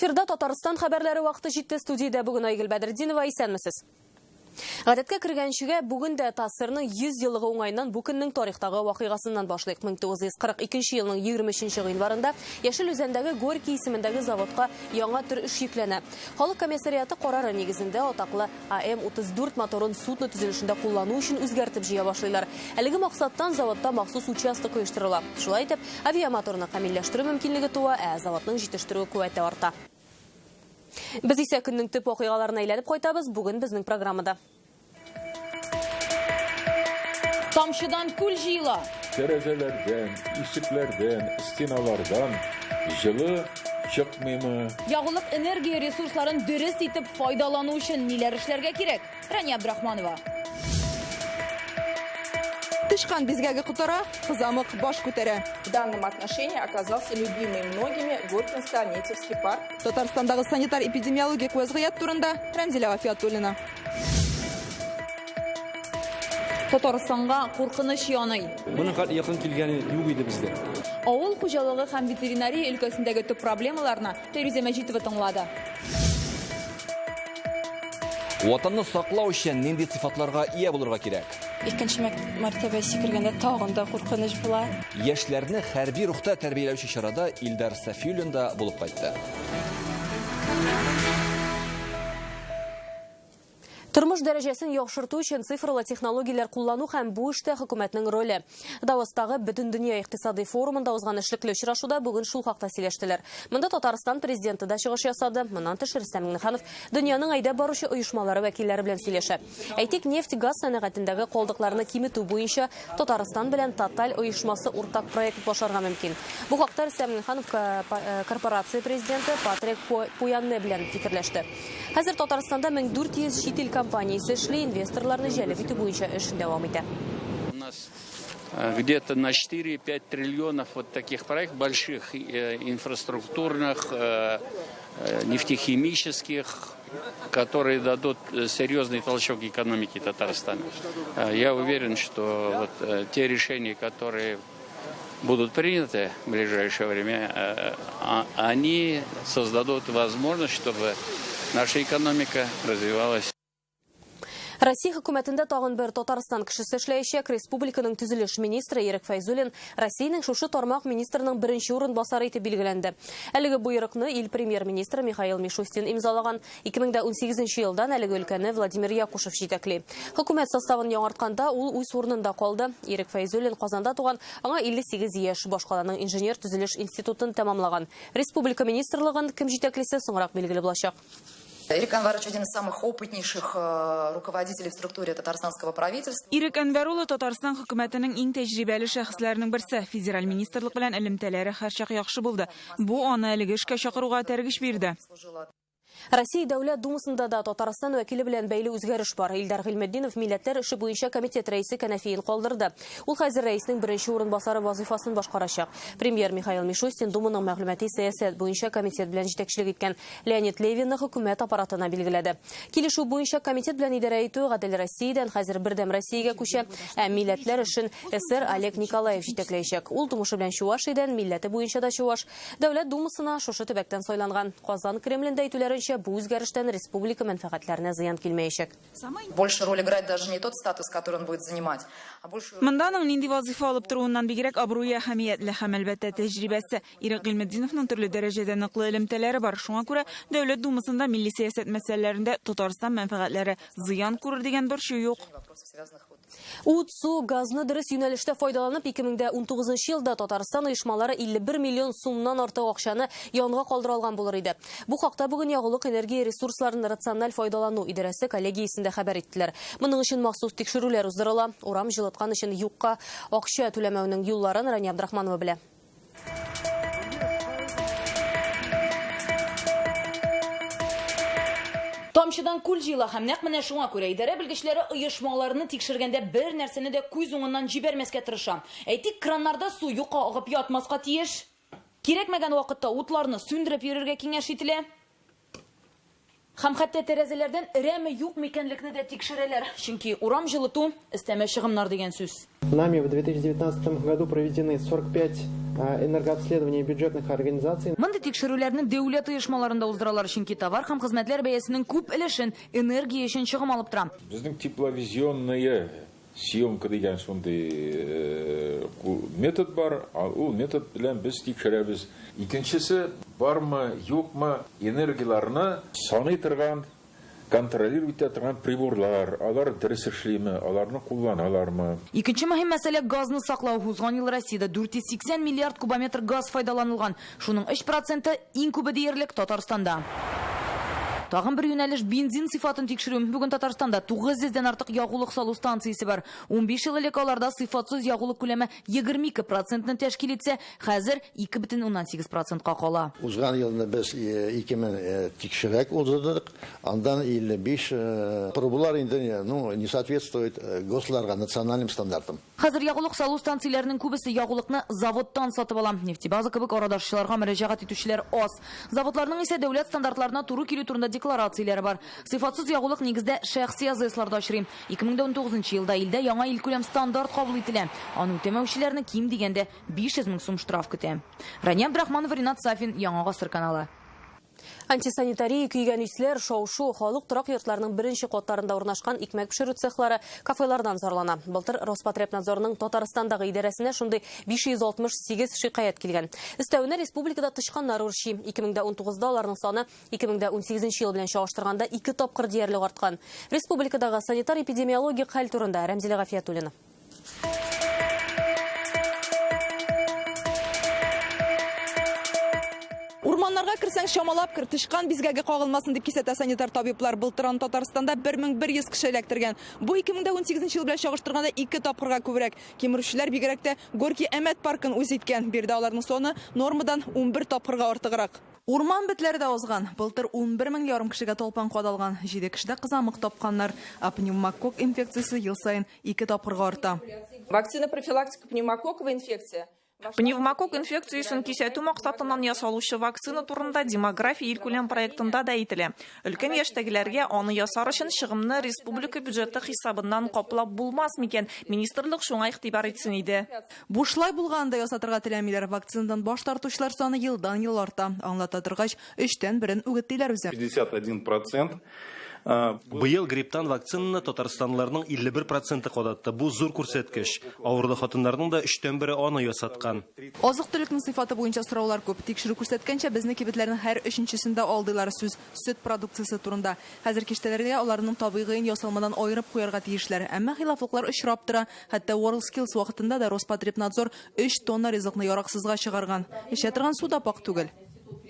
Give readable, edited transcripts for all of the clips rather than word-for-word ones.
Эфирда Татарстан хәбәрләре вакыты җитте. Студиядә бүген Айгөл Бәдретдинова. Исәнмесез. Гадәткә кергәнчегә бүген дә ТАССРның 100 еллыгы уңаеннан бу көннең тарихтагы вакыйгасыннан башлыйк. 1942 елның 23 гыйнварында Яшел Үзәндәге Горький исемендәге заводка яңа төр эш йөкләнә. Халык комиссариаты карары нигезендә атаклы АМ-34 моторын судно төзелешендә куллану өчен үзгәртеп җыя башлыйлар. Әлеге максаттан заводта махсус участок оештырыла. Шулай итеп, авиамоторны камилләштерү мөмкинлеге туа, ә заводның җитештерү куәте арта. Без исә көннең төп вакыйгаларына әйләнеп кайтабыз. Бүген безнең программада. Тамчыдан күл җыела. Тәрәзәләрдән, ишекләрдән, стеналардан җылы чыкмыймы? Ягулык энергия ресурсларын дөрес итеп файдалану өчен ниләр эшләргә кирәк? Рания Абдрахманова. Тычкан бизгәге котыра, кызамык баш күтәрә. В данном отношении оказался любимый многими Горкинско-Альметьевский парк. Татарстандагы санитар-эпидемиологик вәзгыять турында Рәмзилә Гафиятуллина. Татарстанга куркыныч яный. Моның хәтле якын килгәне юк иде бездә. Авыл хуҗалыгы һәм ветеринария өлкәсендәге төп проблемаларны Фәйрүзә Мәҗитова тыңлады. Ватанны саклау өчен нинди сыйфатларга ия булырга кирәк? Икенче мәртәбә сикергәндә тагын да куркыныч була. Яшьләрне хәрби рухта тәрбияләүче чарада Илдар Сафиуллин да булып кайтты. Тормыш дәрәҗәсен яхшырту өчен цифрлы технологияләр куллану һәм бу эштә хөкүмәтнең роле. Давостагы Бөтендөнья икътисадый форумында узган эшлекле очрашуда бүген шул хакта сөйләштеләр. Монда Татарстан президенты да чыгыш ясады. Моннан тыш Рөстәм Миңнеханов дөньяның әйдәп баручы оешмалары вәкилләре белән сөйләшә. Әйтик, нефть-газ сәнәгатендәге калдыкларны киметү буенча Татарстан белән Тоталь оешмасы уртак проект башларга мөмкин. Бу хакта Рөстәм Миңнеханов корпорация президенты Патрик Пуянне белән фикерләште. Хәзер Татарстанда 1400 чит ил компаниясе эшли, инвесторларны җәлеп итү буенча эш дәвам итә. У нас где-то на 4-5 триллионов вот таких проектов, больших инфраструктурных, нефтехимических, которые дадут серьезный толчок экономике Татарстана. Я уверен, что вот те решения, которые будут приняты в ближайшее время, они создадут возможность, чтобы наша экономика развивалась. Россия хөкүмәтендә тагын бер Татарстан кешесе эшләячәк. Республиканың төзелеш министры Ирек Фәйзуллин Россиянең шушы тармак министрының беренче урынбасары итеп билгеләнде. Әлеге боерыкны ил премьер-министры Михаил Мишустин имзалаган. 2018 елдан әлеге өлкәне Владимир Якушев җитәкли. Хөкүмәт составын яңартканда ул үз урынында калды. Ирек Фәйзуллин Казанда туган, аңа 58 яшь, башкаланың инженер төзелеш институтын тәмамлаган. Республика министрлыгын кем җитәклисе соңрак билгеле булачак. Ирек Анварович один из самых опытнейших руководителей в структуре татарстанского правительства. Ирек Әнвәр улы Татарстан хөкүмәтенең иң тәҗрибәле шәхесләренең берсе. Федераль министрлык белән элемтәләре һәрчак яхшы булды. Бу аны әлеге эшкә чакыруга этәргеч бирде. Россия Дәүләт Думасында да Татарстан вәкиле белән бәйле үзгәреш бар. Илдар Гыйльметдинов милләтләр эше буенча комитет рәисе кәнәфиен калдырды. Ул хәзер рәиснең беренче урынбасары вазыйфасын башкарачак. Премьер Михаил Мишустин Думаның мәгълүмати сәясәт буенча комитет белән җитәкчелек иткән Леонид Левинны хөкүмәт аппаратына билгеләде. Килешү буенча комитет белән идарә итү Гадел Россиядән хәзер Бердәм Россиягә күчә, ә милләтләр эшен СССР Олег Николаев җитәкләячәк. Ул тумышы белән Чувашиядән, милләте буенча да чуваш. Дәүләт Думасына шушы төбәктән сайланган. Казан Кремлендә әйтүләренчә, бу үзгәрештән республика мәнфәгатьләренә зыян килмәячәк. Больше роль играет даже не тот статус, который он будет занимать, а больше Монда аның нинди вазыйфа алып торуыннан бигрәк абруе әһәмиятле һәм, әлбәттә, тәҗрибәсе. Ирек Гыйльметдиновның төрле дәрәҗәдә ныклы элемтәләре бар. Шуңа күрә Дәүләт Думасында милли сәясәт мәсьәләләрендә Татарстан мәнфәгатьләре зыян күрер дигән борчу юк. Ут, су, газны дөрес юнәлештә файдаланып, 2019 елда Татарстан оешмалары 51 миллион сумнан артык акчаны янга калдыра алган булыр иде. Бу хакта бүген ягулык энергия ресурсларын рациональ файдалану идарәсе коллегиясендә хәбәр иттеләр. Моның өчен махсус тикшерүләр уздырыла. Урам җылыткан өчен юкка акча түләмәүнең юлларын Рания Абдрахманова белә. Тамчыдан күл җыела һәм нәкъ менә шуңа күрә идарә белгечләре оешмаларны тикшергәндә бер нәрсәне дә күз уңыннан җибәрмәскә тырыша. Әйтик, краннарда су юкка агып ятмаска тиеш. Кирәкмәгән вакытта утларны сүндереп йөрергә киңәш ителә. Һәм хәтта тәрәзәләрдән эрәме юкмы икәнлекне дә тикшерәләр. Чөнки урам җылыту өстәмә чыгымнар дигән сүз. Нами в 2019 году проведены 45 энергообследований бюджетных организаций. Мондый тикшерүләрне дәүләт оешмаларында уздыралар, чөнки товар һәм хезмәтләр бәясенең күп өлешен энергия өчен чыгым алып тора. Безнең тепловизионная съемка дигән шундый метод бар, ул метод белән без тикшерәбез. Икенчесе, бармы, юкмы энергияләрне саный торган, контролировать итә торган приборлар, алар дөрес эшлиме, аларны кулланалармы? Икенче мөһим мәсьәлә газны саклау. Узган ел Россиядә 480 миллиард кубометр газ файдаланылган. Шуның 3 проценты иң күбе диярлек Татарстанда. Тагын бер юнәлеш бензин сыйфатын тикшерү. Бүген Татарстанда 900 дән артык ягулык салу станциясе бар. 15 ел элек аларда сыйфатсыз ягулык күләме 22 процентны тәшкил итсә, хәзер 2,8 процентка кала. Узган елны без 2000 тикшерәк уздырдык. Андан 55 пробалар инде, ну, не соответствует ГОСТларга, национальным стандартам. Хәзер ягулык салу станцияләренең күбесе ягулыкны заводтан сатып ала. Нефтебаза кебек арадашчыларга мөрәҗәгать итүчеләр аз. Заводларның исә дәүләт стандартларына туры килү турында декларацияләре бар. Сыйфатсыз ягулык нигездә шәхси АЗСларда очрый. 2019 елда илдә яңа илкүләм стандарт кабул ителә. Аны үтәмәүчеләрне ким дигәндә 500 мең сум штраф көтә. Рания Абдрахманова, Ринат Сафин, Яңа Гасыр каналы. Антисанитария, көйгән исләр, шау-шу, халык торак йортларының беренче катларында урнашкан икмәк пешерү цехлары кафелардан зарлана. Былтыр Роспотребнадзорның Татарстандагы идарәсенә шундый 568 шикаять килгән. Өстәвенә республикада тычканнар үрчи. 2019-да аларның саны 2018 ел белән чагыштырганда 2 тапкыр диярлек арткан. Республикадагы санитар-эпидемиологик хәл турында Рәмзилә Гафиятуллина. Урманнарга керсәң чамалап кер, тычкан бизгәге кагылмасын дип кисәтә санитар табиблар. Былтыр аны Татарстанда 1100 кеше эләктергән. Бу 2018 ел белән чагыштырганда 2 тапкырга күбрәк. Кимерүчеләр бигрәк тә Горки Әмәт паркын үз иткән. Биредә аларның саны нормадан 11 тапкырга артыграк. Урман бетләре дә узган. Былтыр 11 мең ярым кешегә талпан кадалган. 7 кешедә кызамык тапканнар. Ә пневмококк инфекциясе ел сайын 2 тапкырга арта. Вакцина профилактика пневмококковой инфекции. Пневмококк инфекциясен кисәтү максатыннан ясалучы вакцина турында демография илкүләм проектында да әйтелә. Өлкән яшьтәгеләргә аны ясар өчен чыгымны республика бюджеты хисабыннан каплап булмас микән? Министрлык шуңа игътибар итсен иде. Бушлай булганда ясатырга теләмиләр. Вакцинадан баш тартучылар саны елдан-ел арта. Аңлата торгач, 3-тән берен үгетлиләр үзе. 51%. Быел грипптан вакцинаны татарстанлыларның 51% кадатты. Бу зур күрсәткеч. Авырлы хатыннарның да 3-тән бере аны ясаткан. Азык-төлекнең сыйфаты буенча сораулар күп. Тикшерү күрсәткәнчә, безне кибетләрнең һәр 3-нчесендә алдыйлар. Сүз сөт продукциясе турында. Хәзер киштәләргә аларның табигыен ясалмадан аерып куярга тиешләр. Әмма хилафлыклар очрап тора. Хәтта WorldSkills вакытында да Роспотребнадзор 3 тонна ризыкны яраксызга чыгарган. Эчә торган су да пак түгел.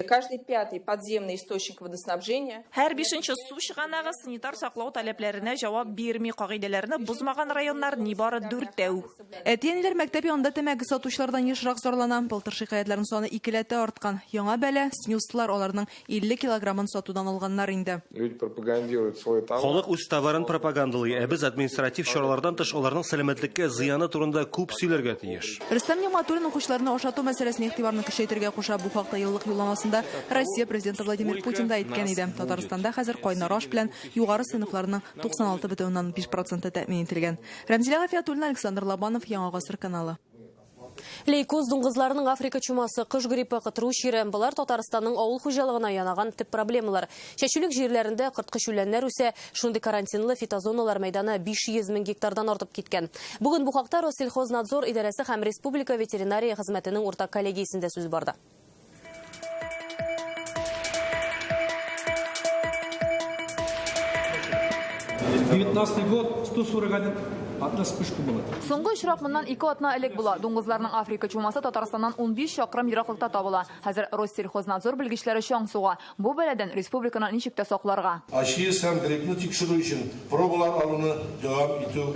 Каждый 5-й подземный источник водоснабжения. Һәр 5-нче су чыганагы санитар саклау таләпләренә җавап бирми, кагыйдәләрне бозмаган районнар нибары 4тәү. Әти-әниләр мәктәп янында тәмәке сатучылардан ешрак зарлана. Былтыр шикаятьләрнең саны икеләтә арткан. Яңа бәла снюслар аларның 50 килограммын сатудан алганнар инде. Люди пропагандируют свой товар. Халык үз товарын пропагандалый, ә без административ чаралардан тыш аларның сәламәтлеккә зыяны турында күп сөйләргә тиеш. Рөстәм Нигъмәтуллин укучыларны ашату мәсьәләсенә игътибарны көчәйтергә куша. Бу хакта еллык юлламасында Россия президенты Владимир Путин да әйткән иде. Татарстанда хәзер кайнар аш белән югары сыйныфларның 96,5% тәэмин ителгән. Рәмзилә Гафиятуллина, Александр Лобанов, Яңа Гасыр каналы. Лейкоз дуңгызларының Африка чумасы, кыш гриппы, кытыру чире – болар Татарстанның авыл хуҗалыгына янаган төп проблемалар. Чәчүлек җирләрендә корткыч үләннәр үсә, шундый карантинлы фитозоналар мәйданы 500 мең гектардан артып киткән. Бүген бу хакта Россельхознадзор идарәсе һәм Республика ветеринария хезмәтенең уртак коллегиясендә сүз барды. 19 год 141 одна вспышка была. Соңгы очрак моннан 2 атна элек була. Дуңгызларның Африка чумасы Татарстаннан 15 чакрым ераклыкта табыла. Хәзер Россельхознадзор белгечләре чаң суга. Бу бәладән республиканы ничек тә сакларга. АЧС һәм гриппны тикшерү өчен пробалар алуны дәвам итү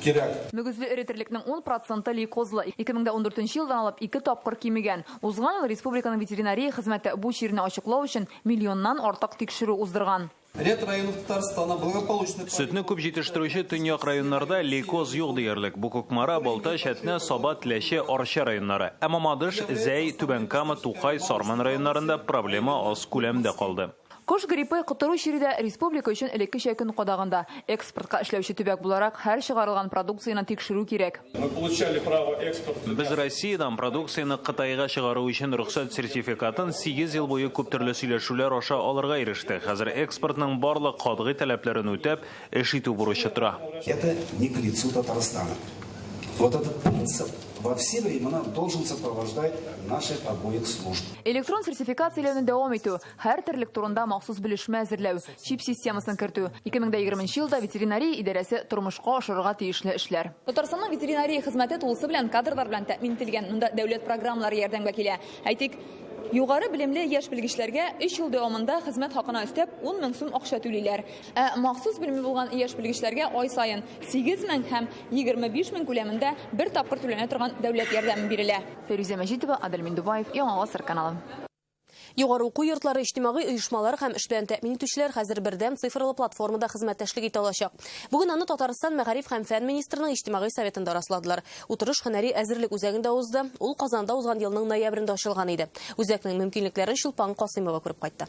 кирәк. Мөгезле эре терлекнең 10% лейкозлы. 2014 елдан алып 2 тапкыр кимегән. Узган ел республиканың ветеринария хезмәте бу чирне ачыклау өчен миллионнан артык тикшерү уздырган. Ряд районов Татарстана благополучно... Сөтне күп җитештерүче төньяк районнарда лейкоз юк диярлек. Бу Кукмара, Балтач, Әтнә, Саба, Теләче, Арча районнары. Ә Мамадыш, Зәй, Түбән Кама, Тукай, Сарман районнарында проблема аз күләмдә калды. Кош гриппы, котыру чире дә республика өчен элеккечә көн кадагында. Экспортка эшләүче төбәк буларак, һәр чыгарылган продукцияне тикшерү кирәк. Мы получали право экспорта. Без Россиядән продукцияне Кытайга чыгару өчен рөхсәт сертификатын 8 ел буе күп төрле сөйләшүләр аша алырга ирештек. Хәзер экспортның барлык катгый таләпләрен үтәп, эш итү бурычы тора. Это не к лицу Татарстана. Вот этот принцип во все времена должен сопровождать наших обоих служб. Электрон сертификацияләүне дәвам итү, һәр терлек турында махсус белешмә әзерләү, чип системасын кертү. 2020 елда ветеринария идарәсе тормышка ашырырга тиешле эшләр. Татарстанның ветеринария хезмәте тулысы белән кадрлар белән тәэмин ителгән. Монда дәүләт программалары ярдәмгә килә. Әйтик, югары белемле яшь белгечләргә 3 ел дәвамында хезмәт хакына өстәп 10 мең сум акча түлиләр. Ә махсус белеме булган яшь белгечләргә ай саен 8 мең һәм 25 мең күләмендә бер тапкыр түләнә торган дәүләт ярдәме бирелә. Фәрүзә Мәҗитова, Адель Миндубаев, Яңа Гасыр каналы. Югары уку йортлары, иҗтимагый оешмалар һәм эш белән тәэмин итүчеләр хәзер бердәм цифрлы платформада хезмәттәшлек итә алачак. Бүген аны Татарстан мәгариф һәм фән министрының иҗтимагый советында расладылар. Утырыш һөнәри әзерлек үзәгендә узды. Ул Казанда узган елның ноябрендә ачылган иде. Үзәкнең мөмкинлекләрен Чулпан Касыймова күреп кайтты.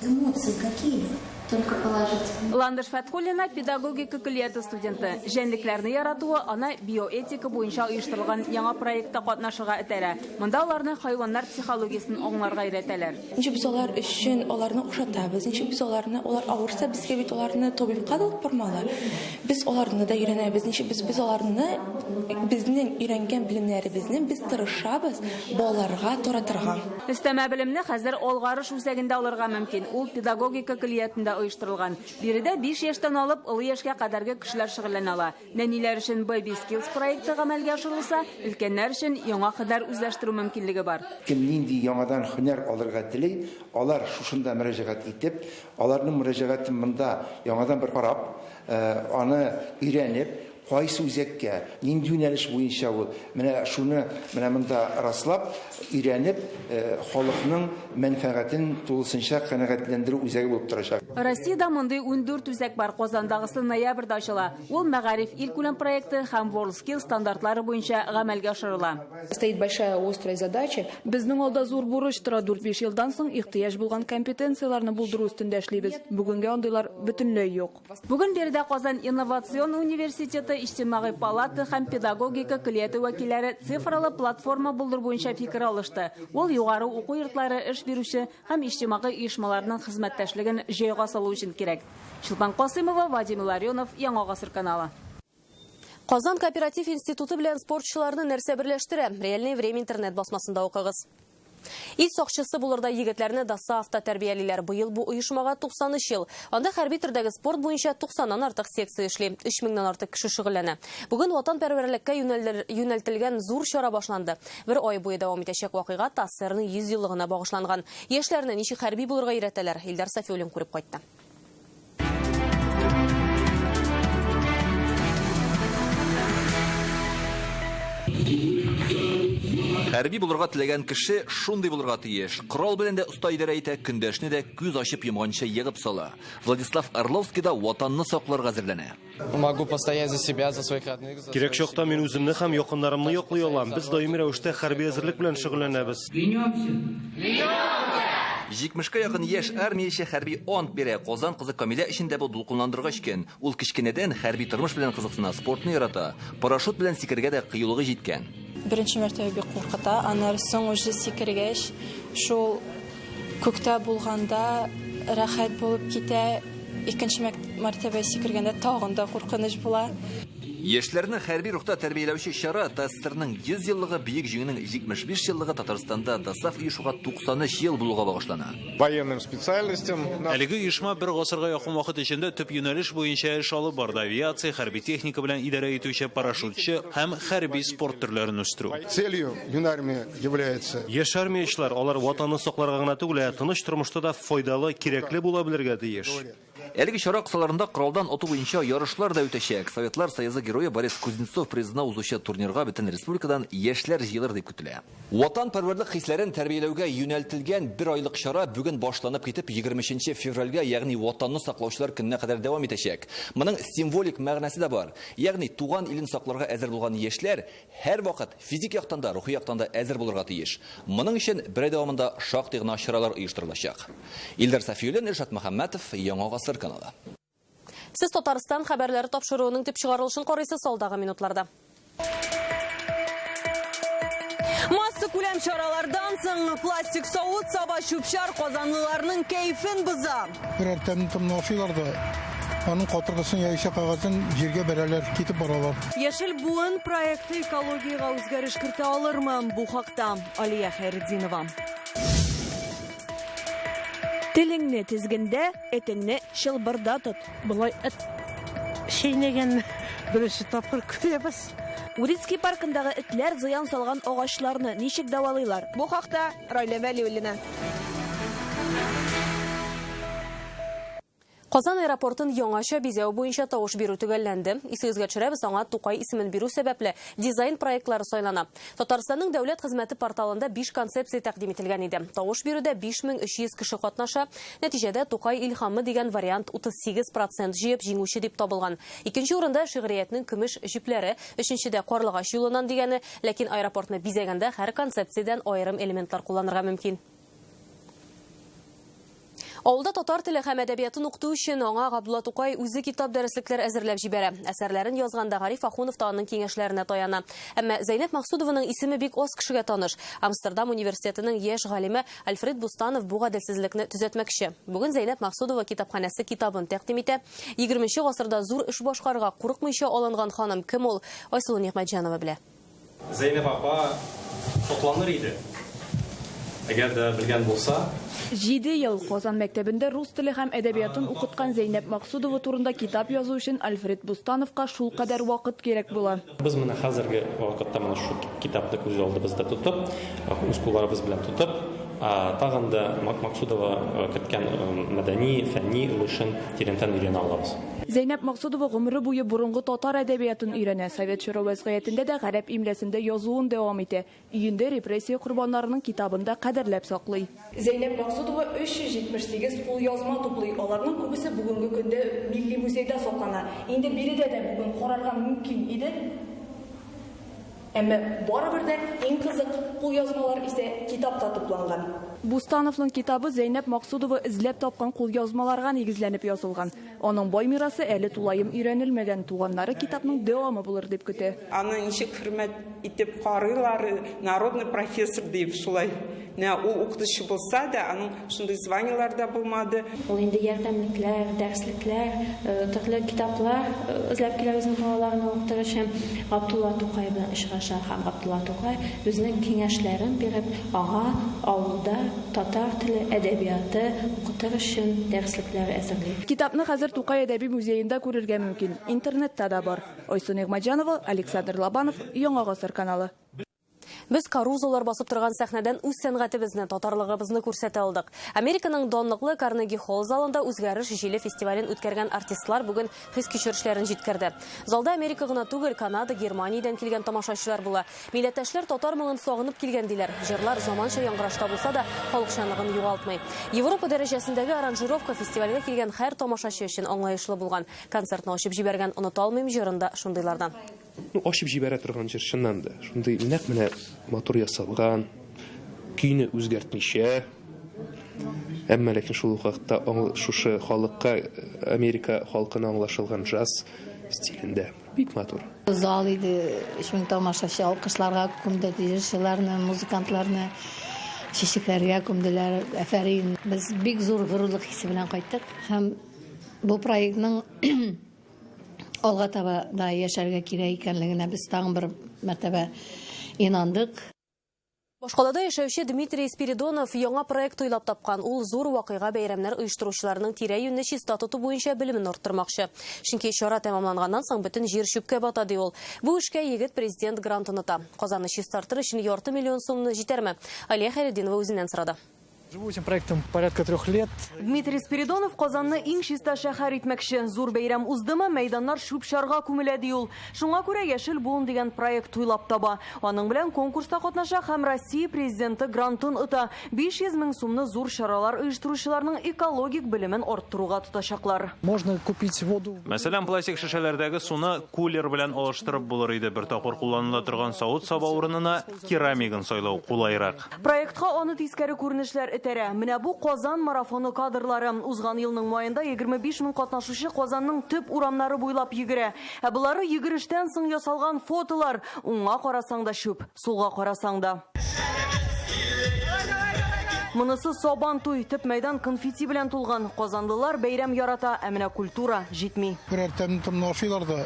Эмоции какие? Только положительные. Ландыш Фәтхуллина педагогика көллияте студенты. Җәнлекләрне яратуы аны биоэтика буенча оештырылган яңа проектта катнашырга этәрә. Монда аларны хайваннар психологиясен аңларга өйрәтәләр. Ничек без алар өчен аларны ошатабыз, ничек без аларны, алар авырса, безгә бит аларны табибка да алып бармалы. Без аларны да өйрәнәбез, ничек без аларны, безнең өйрәнгән белемнәребезне без тырышабыз балаларга таратырга. Өстәмә белемне хәзер Алгарыш үзәгендә алырга мөмкин. Ул педагогика көллиятендә оештырылган. Биредә 5 яшьтән алып олы яшькә кадәрге кешеләр шөгыльләнә ала. Нәниләр өчен Baby Skills проекты гамәлгә ашырылса, өлкәннәр өчен яңа һөнәр үзләштерү мөмкинлеге бар. Кем нинди яңадан һөнәр алырга тели, алар шушында мөрәҗәгать итеп, аларның мөрәҗәгатен монда яңадан бер карап, аны өйрәнеп, кайсы үзәккә, нинди юнәлеш буенча ул, менә шуны менә монда раслап, өйрәнеп, халыкның мәнфәгатен тулысынча канәгатьләндерү үзәге булып торачак. Россиядә мондый 14 үзәк бар. Казандагысы ноябрьдә ачыла. Ул мәгариф илкүләм проекты һәм WorldSkills стандартлары буенча гамәлгә ашырыла. Стоит большая острая задача. Безнең алда зур бурыч тора. 4-5 елдан соң ихтыяҗ булган компетенцияләрне булдыру өстендә эшлибез. Бүгенгә андыйлар бөтенләй юк. Бүген биредә Казан инновацион университеты, Иҗтимагый палата һәм педагогика көллияте вәкилләре цифрлы платформа булдыру буенча фикер алышты. Ул югары уку йортлары, эш бирүче һәм иҗтимагый оешмаларның хезмәттәшлеген җайга салу өчен кирәк. Чулпан Касыймова, Вадим Ларионов, Яңа Гасыр каналы. Казан кооператив институты белән спортчыларны нәрсә берләштерә? Реальное время интернет басмасында укыгыз. Ил сакчысы булырдай егетләрне ДОСААФта тәрбиялиләр. Быел бу оешмага 93 ел. Анда хәрби төрдәге спорт буенча 90-нан артык секция эшли. 3000-нән артык кеше шөгыльләнә. Бүген ватанпәрвәрлеккә юнәлтелгән зур чара башланды. Бер ай буе дәвам итәчәк вакыйга ТАССРның 100 еллыгына багышланган. Яшьләрне ничек хәрби булырга өйрәтәләр? Илдар Сафиуллин күреп кайтты. Хәрби булырга теләгән кеше шундый булырга тиеш. Корал белән дә оста идарә итә, көндәшне дә күз ачып йомганчы егып сала. Владислав Орловский да ватанны сакларга әзерләнә. Могу постоять за себя, за своих родных, за Кирәк чакта мин үземне һәм якыннарымны яклый алам. Без даими рәвештә хәрби әзерлек белән шөгыльләнәбез. 70-кә якын яшь армияче хәрби ант бирә. Казан кызы Камилә өчен дә бу дулкынландыргыч көн. Ул кечкенәдән хәрби тормыш белән кызыксына, спортны ярата. Парашют белән сикергә дә кыюлыгы җиткән. Беренче мәртәбә бик куркыта, аннары соң уже сикергәч, шул күктә булганда рәхәт булып китә. Икенче мәртәбә сикергәндә тагын да куркыныч була. Яшьләрне хәрби рухта тәрбияләүче чара ТАССРның 100 еллыгы, Бөек Җиңүнең 75 еллыгы, Татарстанда ДОСААФ оешуга 93 ел булуга багышлана. Военным специальностям. Әлеге оешма бер гасырга якын вакыт эчендә төп юнәлеш буенча эш алып барды. Авиация, хәрби техника белән идарә итүче парашютчы һәм хәрби спорт төрләрен үстерү. Целью юнармии является Яшь армиячеләр алар ватанны сакларга гына түгел, ә тыныч тормышта да файдалы, кирәкле була белергә тиеш. Әлеге чара кысаларында коралдан ату буенча ярышлар да үтәчәк. Советлар Союзы герое Борис Кузнецов призына узучы турнирга бөтен республикадан яшьләр җыелыр дип көтелә. Ватанпәрвәрлек хисләрен тәрбияләүгә юнәлтелгән бер айлык чара бүген башланып китеп, 23 февральгә, ягъни Ватанны саклаучылар көненә кадәр дәвам итәчәк. Моның символик мәгънәсе дә бар. Ягъни туган илен сакларга әзер булган яшьләр һәрвакыт физик яктан да, рухи яктан да әзер булырга тиеш. Моның өчен бер ай дәвамында шактый гына чаралар оештырылачак. Илдар Сафиуллин, Илшат Мөхәммәтов, Яңа гасыр каналы. Сез Татарстан хәбәрләре тапшыруының төп чыгарылышын карыйсыз алдагы минутларда. Массакүләм чаралардан соң пластик савыт-саба, чүп-чар казанлыларның кәефен боза. Берәр тәмле-томлы ашыйлар да, аның катыргысын яисә кәгазен җиргә бәрәләр, китеп баралар. Яшел буын проекты экологиягә үзгәреш кертә алырмы? Бу хакта Алия Хәйретдинова. Телеңне тезгендә, этеңне чылбырда тот. Болай эт чәйнәгәнне беренче тапкыр күрәбез. Урицкий паркындагы этләр зыян салган агачларны ничек дәвалыйлар? Бу хакта Райлә Вәлиуллина. Казан аэропортын яңача бизәү буенча тавыш бирү төгәлләнде. Исегезгә төшерәбез, аңа Тукай исемен бирү сәбәпле дизайн проектлары сайлана. Татарстанның дәүләт хезмәте порталында 5 концепция тәкъдим ителгән иде. Тавыш бирүдә 5300 кеше катнаша. Нәтиҗәдә Тукай илһамы дигән вариант 38 процент җыеп җиңүче дип табылган. Икенче урында шигъриятнең көмеш җепләре, өченчедә Карлыгач юлыннан дигәне. Ләкин аэропортны бизәгәндә һәр концепциядән аерым элементлар кулланырга мөмкин. Авылда татар теле һәм әдәбиятын укыту өчен аңа Габдулла Тукай үзе китап-дәреслекләр әзерләп җибәрә. Әсәрләрен язганда Гариф Ахунов та аның киңәшләренә таяна. Әмма Зәйнәп Максудованың исеме бик аз кешегә таныш. Амстердам университетының яшь галиме Альфред Бустанов бу гаделсезлекне төзәтмәкче. Бүген Зәйнәп Максудова китапханәсе китабын тәкъдим итә. Егерменче гасырда зур эш башкарырга курыкмыйча алынган ханым кем ул? Айсылу Нигъмәтҗанова белә. Зәйнәп апа сокланыр иде, әгәр дә белгән булса. Җиде ел Казан мәктәбендә рус теле һәм әдәбиятын укыткан Зәйнәп Максудова турында китап язу өчен Альфред Бустановка шулкадәр вакыт кирәк була. Без менә хәзерге вакытта менә шул китапны күз алдыбызда тотып, үз кулларыбыз белән тотып, тагын да Максудова керткән мәдәни, фәнни өлешен тирәнтен өйрәнә алабыз. Зәйнәп Максудова гомере буе борынгы татар әдәбиятын өйрәнә. Совет чоры вәзгыятендә дә гарәп имлясендә язуын дәвам итә. Өендә репрессия корбаннарының китабын да кадерләп саклый. Зәйнәп Максудова 378 кулъязма туплый. Аларның күбесе бүгенге көндә Милли музейда саклана. Инде биредә дә бүген карарга мөмкин иде. Әмма барыбер дә иң кызык кулъязмалар исә китапта тупланган. Бустановның китабы Зәйнәп Максудова эзләп тапкан кулъязмаларга нигезләнеп язылган. Аның бай мирасы әле тулаем өйрәнелмәгән, туганнары китапның дәвамы булыр дип көтә. Аны ничек хөрмәт итеп карыйлар, народный профессор диеп шулай. Менә ул укытучы булса да, аның шундый званиелар да булмады. Ул инде ярдәмлекләр, дәреслекләр, төрле китаплар эзләп килә үзенең балаларына укытыр өчен. Габдулла Тукай белән очраша һәм Габдулла Тукай үзенең киңәшләрен биреп, аңа авылда татар теле, әдәбияты укытыр өчен дәреслекләр әзерли. Китапны хәзер Тукай әдәби музеенда күрергә мөмкин. Интернетта да бар. Айсу Нигъмәтҗанова, Александр Лобанов, Яңа гасыр каналы. Без Карузолар басып торган сәхнәдән үз сәнгатебезне, татарлыгыбызны күрсәтә алдык. Американың данлыклы Карнеги Холл залында Үзгәреш җиле фестивален үткәргән артистлар бүген хис-кичерешләрен җиткерде. Залда Америка гына түгел, Канада, Германиядән килгән тамашачылар була. Милләттәшләр татар моңын сагынып килгән диләр. Җырлар заманча яңгырашта булса да, халыкчанлыгын югалтмый. Европа дәрәҗәсендәге аранжировка фестивальгә килгән һәр тамашачы өчен аңлаешлы булган. Концертны ачып җибәргән Оныта алмыйм җырын да шундыйлардан. Ачып җибәрә торган җыр чыннан да. Шундый нәкъ менә матур ясалган, көйне үзгәртмичә, әмма ләкин шул ук вакытта шушы халыкка, Америка халкына аңлашылган джаз стилендә. Бик матур. Зал иде, 3000 тамашачы алкышларга күмде, җырчыларны, музыкантларны чәчәкләргә күмделәр. Афәрин. Без бик зур горурлык хисе белән кайттык һәм бу проектның алга таба да яшәргә кирәк икәнлегенә без тагын бер мәртәбә инандык. Башкалада яшәүче Дмитрий Спиридонов яңа проект уйлап тапкан. Ул зур вакыйга бәйрәмнәр оештыручыларның тирә-юньне чиста тоту буенча белемен арттырмакчы. Чөнки чара тәмамланганнан соң бөтен җир чүпкә бата, ди ул. Бу эшкә егет президент грантын ота. Казанны чистартыр өчен ярты миллион сумны җитәрме? Алия Хәйретдинова үзеннән сорады. Живу этим проектом порядка 3 лет. Дмитрий Спиридонов Казанны иң чиста шәһәр итмәкче. Зур бәйрәм уздымы, мәйданнар чүп-чарга күмелә ди ул. Шуңа күрә Яшел буын дигән проект уйлап таба. Аның белән конкурста катнаша һәм Россия президенты грантын ота. 500 мең сумны зур чаралар оештыручыларның экологик белемен арттыруга тотачаклар. Можно купить воду. Мәсәлән, пластик шешәләрдәге суны кулер белән алыштырып булыр иде. Бер тапкыр кулланыла торган савыт-саба урынына керамигын сайлау кулайрак. Проектка аны тискәре күренешләр этәрә. Менә бу Казан марафоны кадрлары. Узган елның маенда 25 мең катнашучы Казанның төп урамнары буйлап йөгерә. Ә болары йөгерештән соң ясалган фотолар. Уңга карасаң да чүп, сулга карасаң да. Монысы Сабан туй, төп мәйдан конфетти белән тулган. Казанлылар бәйрәм ярата, ә менә культура җитми. Берәр тәмле ашыйлар да,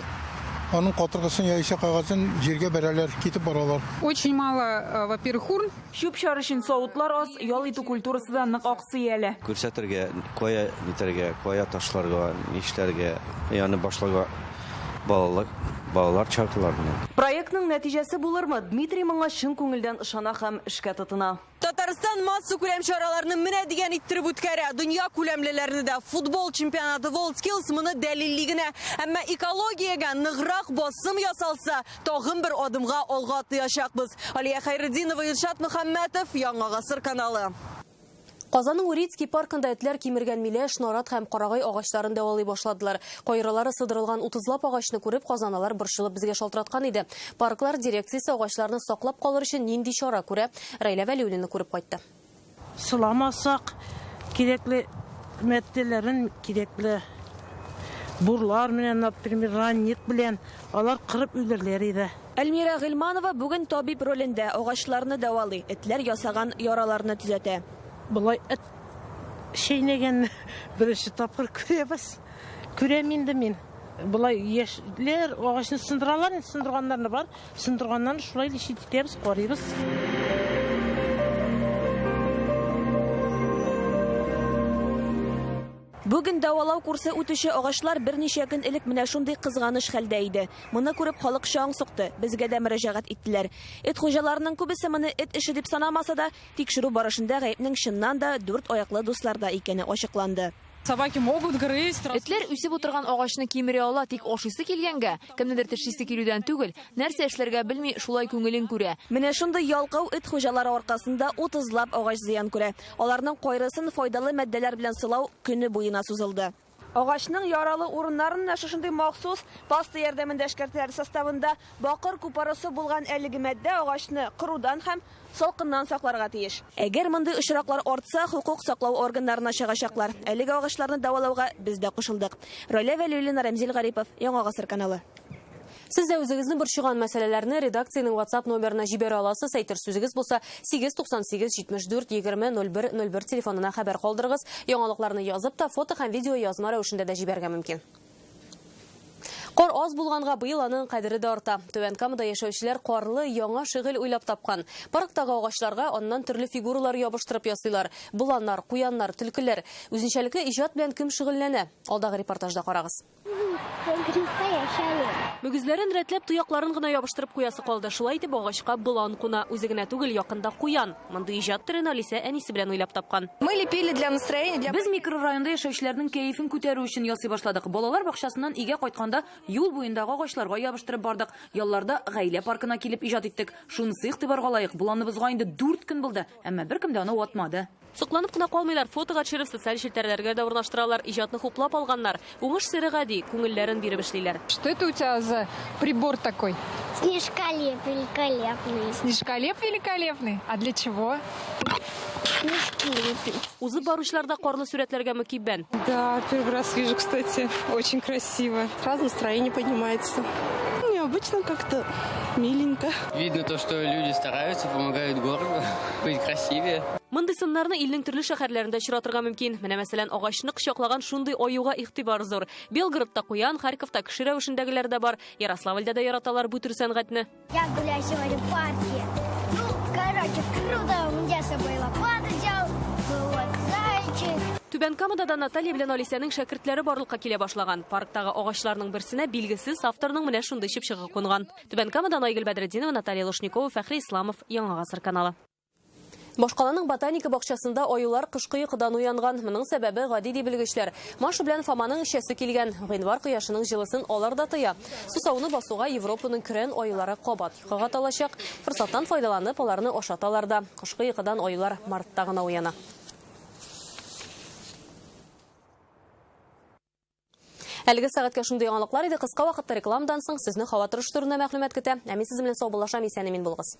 аның катыргысын яисә кәгазен җиргә бәрәләр, китеп баралар. Очень мало, во-первых, урн. Чүп-чар өчен савытлар аз, ял итү культурасы да нык аксый әле. Күрсәтергә, кая нитәргә, кая ташларга, нишләргә, ягъни башларга балалар чакыралар. Проектның нәтиҗәсе булырмы? Дмитрий моңа чын күңелдән ышана һәм эшкә тотына. Татарстан масса күләм чараларны менә дигән иттереп үткәрә. Дөнья күләмлеләрне дә. Футбол чемпионаты WorldSkills моны дәлилли генә. Әмма экологиягә ныграк басым ясалса, тагын бер адымга алга атлаячакбыз. Алия Хәйретдинова, Илшат Мөхәммәтов, Яңа Гасыр каналы. Казанның Урицкий паркында этләр кимергән миләш, нарат һәм карагай агачларын дәвалый башладылар. Кайрылары сыдырылган 30лап агачны күреп, казаналар борчылып безгә шалтыраткан иде. Парклар дирекциясе агачларны саклап калыр өчен нинди чара күрә? Рәйлә Вәлиуллина күреп кайтты. Сыламасак, кирәкле матдәләрен, кирәкле бурлар белән, например, ранник белән алар кырып үлерләр иде. Әлмира Гыйльманова бүген табиб ролендә агачларны дәвалый, этләр ясаган яраларны төзәтә. Болай эт чәйнәгән беренче тапкыр күрәбез. Күрәм инде мин. Болай яшьләр агачны сындыралар, инде сындырганнарны бар, сындырганнарны шулай лечить итәбез, карыйбыз. Бүген дәвалау курсы үтүче агачлар берничә көн элек менә шундый кызганыч хәлдә иде. Моны күреп халык чаң сукты, безгә дә мөрәҗәгать иттеләр. Эт хуҗаларының күбесе моны эт эше дип санамаса да, тикшерү барышында гаепнең чыннан да дүрт аяклы дусларда икәне ачыкланды. Собаки могут грызть. Этләр үсеп утырган агачны кимерә ала, тик ашыйсы килгәнгә, кемнедер тешлисе килүдән түгел, нәрсә эшләргә белми, шулай күңелен күрә. Менә шундый ялкау эт хуҗалары аркасында 30лап агач зыян күрә. Аларның кайрысын файдалы матдәләр белән сылау көне буена сузылды. Агачның яралы урыннарын менә шушындый махсус паста ярдәмендә эшкәртәләр. Составында бакыр купоросы булган әлеге матдә агачны кырудан һәм салкыннан сакларга тиеш. Әгәр мондый очраклар артса, хукук саклау органнарына чыгачаклар. Әлеге агачларны дәвалауга без дә кушылдык. Рәйлә Вәлиуллина, Рәмзил Гарипов, Яңа Гасыр каналы. Сез дә үзегезне борчыган мәсьәләләрне редакциянең WhatsApp номерына җибәрә аласыз. Әйтер сүзегез булса, 898 74 20 01 01 телефонына хәбәр калдырыгыз. Яңалыкларны язып та, фото һәм видео язма рәвешендә дә җибәрергә мөмкин. Кар аз булганга быел аның кадере дә арта. Түбән Камада яшәүчеләр карлы яңа шөгыль уйлап тапкан. Парктагы агачларга аннан төрле фигуралар ябыштырып ясыйлар. Боланнар, куяннар, төлкеләр. Үзенчәлекле иҗат белән кем шөгыльләнә? Алдагы репортажда карагыз. Мөгезләрен рәтләп, тоякларын гына ябыштырып куясы калды. Шулай итеп агачка болан куна. Үзе генә түгел, якында куян. Мондый иҗат төрен Алисә әнисе белән уйлап тапкан. Мы лепили для настроения, для Без микрорайонда яшәүчеләрнең кәефен күтәрү өчен ясый башладык. Балалар бакчасыннан өйгә кайтканда юл буендагы агачларга ябыштырып бардык. Ялларда гаилә паркына килеп иҗат иттек. Шунысы игътибарга лаек, боланыбызга инде 4 көн булды, әмма беркем дә аны ватмады. Сокланып кына калмыйлар, фотога төшереп социаль челтәрләргә дә урнаштыралар, иҗатны хуплап алганнар. Уңыш сере гади, күңелләрен биреп эшлиләр. Что это у тебя за прибор такой? Снежколеп великолепный. Снежколеп великолепный? А для чего? Снежки лепить. Узып баручылар да карлы сурәтләргә мөкиббән. Да, первый раз вижу, кстати, очень красиво. Сразу настроение поднимается. Необычно как-то, миленько. Видно то, что люди стараются, помогают городу быть красивее. Мондый сыннарны илнең төрле шәһәрләрендә очратырга мөмкин. Менә мәсәлән, агачны кочаклаган шундый аюга игътибар зур. Белгородта куян, Харьковта кеше рәвешендәгеләр дә бар. Ярославльдә дә яраталар бу төр сәнгатьне. Я гуляю сегодня в парке. Круто. У меня с собой лопату взял. Вот зайчик. Түбән Камада да Наталья белән Алисәнең шәкертләре барлыкка килә башлаган. Парктагы агачларның берсенә билгесез авторның менә шундый чыпчыгы кунган. Түбән Камадан Айгөл Бәдретдинова, Наталья Лушникова, Фәхри Исламов, Яңа Гасыр каналы. Башкаланың ботаника бакчасында аюлар кышкы йокыдан уянган. Моның сәбәбе гади ди белгечләр. Маша белән Фоманың эчәсе килгән. Гыйнвар кояшының җылысын алар да тоя. Сусауны басуга Европаның көрән аюлары кабат йокыга талачак. Форсаттан файдаланып, аларны ашаталар да. Кышкы йокыдан аюлар мартта гына уяна. Әлеге сәгатькә шундый яңалыклар иде. Кыска вакытта рекламадан соң сезне һава торышы турында мәгълүмат көтә. Ә мин сезнең белән саубуллашам, исән-имин булыгыз.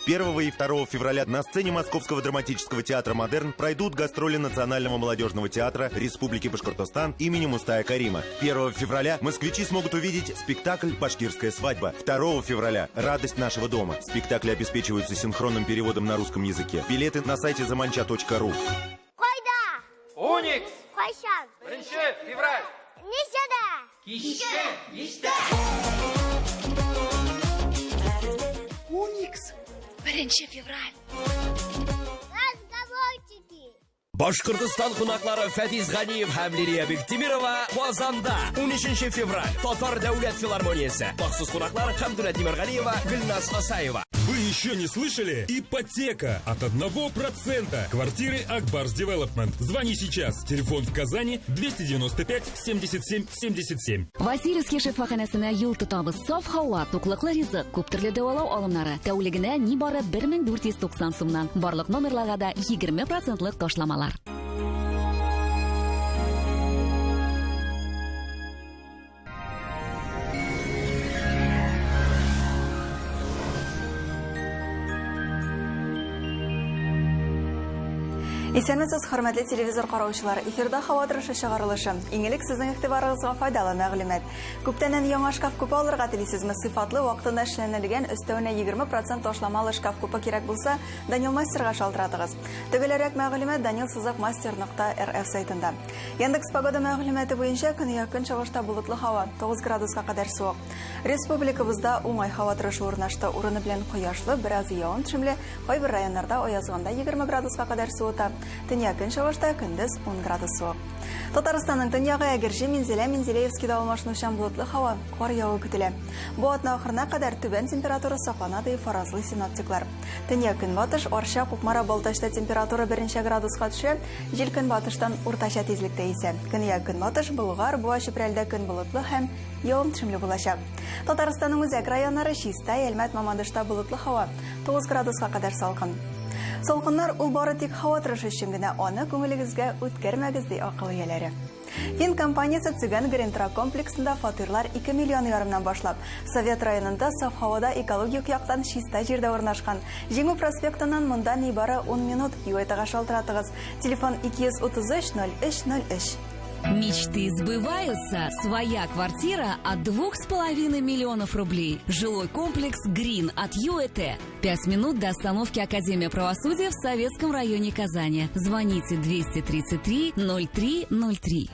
Первого и 2 февраля на сцене Московского драматического театра «Модерн» пройдут гастроли Национального молодежного театра Республики Башкортостан имени Мустая Карима. 1 февраля москвичи смогут увидеть спектакль «Башкирская свадьба». 2 февраля «Радость нашего дома». Спектакли обеспечиваются синхронным переводом на русском языке. Билеты на сайте заманча.ру. Кайда? Уникс! Кайчан? Беренче февраль! Ничәдә? Кичке биштә! Уникс. Беренче февраль. Разговорчики. Башкортостан кунаклары Фәдис Ганиев һәм Лилия Биктимирова Казанда 13 февраль Татар дәүләт филармониясе. Махсус кунаклар Хәмдүнә Тимергалиева, Гөлназ Асаева. Вы еще не слышали? Ипотека от 1%. Квартиры Акбарс Девелопмент. Звони сейчас. Телефон в Казани 295 77 77. Васильевский шифаханәсенә юл тотабыз. Саф һава, туклыклы ризык, күп төрле дәвалау алымнары. Тәүлегенә нибары 1490 сумнан. Барлык номерларга да 20 процентлык ташламалар. Исәнмесез, хөрмәтле телевизор караучылар. Эфирда һава торышы чыгарылышы. Иң элек сезнең игътибарыгызга файдалы мәгълүмат. Күптәннән яңа шкаф купе алырга телисезме? Сыйфатлы, вакытында эшләнелгән, өстәвенә 20% ташламалы шкаф купе кирәк булса, Данил Мастерга шалтыратыгыз. Төгәлрәк мәгълүмат Данил сызык мастер нокта рф сайтында. Яндекс Погода мәгълүматы буенча көньяк-көнчыгышта болытлы һава, 9 градуска кадәр суык. Республикабызда уңай һава торышы урнашты. Урыны белән кояшлы, бераз явым-төшемле, кайбер районнарда аязганда 20 градуска кадәр суыта. Төньяк-көнчыгышта көндез 10 градус суык. Татарстанның төньягы Әгерҗе, Минзәлә, Менделеевскида алмашынучан болытлы һава, кар яву көтелә. Бу атна ахырына кадәр түбән температура саклана, ди фаразлый синоптиклар. Төньяк-көнбатыш, Арча, Кукмара, Балтачта температура берничә градуска төшә, җил көнбатыштан уртача тизлектә исә. Көньяк-көнбатыш, Болгар, Буа, Чүпрәлдә көн болытлы һәм явым-төшемле булачак. Татарстанның үзәк районнары Чистай, Әлмәт, Мамадышта болытлы һава, 9 градуска кадәр салкын. Салкыннар ул бары тик һава торышы өчен генә, аны күңелегезгә үткәрмәгез, ди акыл ияләре. Фин компаниясе Цыган Гринтра комплексында фатирлар 2 миллион ярымнан башлап. Совет районында саф һавада экологик яктан чиста җирдә урнашкан. Җиңү проспектыннан монда нибары 10 минут. ЮЭТга шалтыратыгыз. Телефон 233 03 03. Мечты сбываются. Своя квартира от 2,5 миллионов рублей. Жилой комплекс «Грин» от ЮЭТ. Пять минут до остановки Академия правосудия в Советском районе Казани. Звоните 233 0303.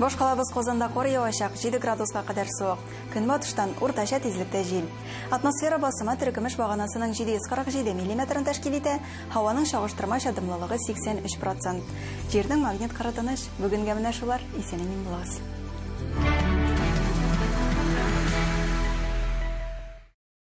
Башкалабыз Казанда кар явачак, 7 градуска кадәр суык. Көнбатыштан уртача тизлектә җил. Атмосфера басымы терекөмеш баганасының 747 миллиметрын тәшкил итә, һаваның чагыштырмача дымлылыгы 83 процент. Җирнең магнит кыры тыныч. Бүгенгә менә шулар. Исән-имин булыгыз.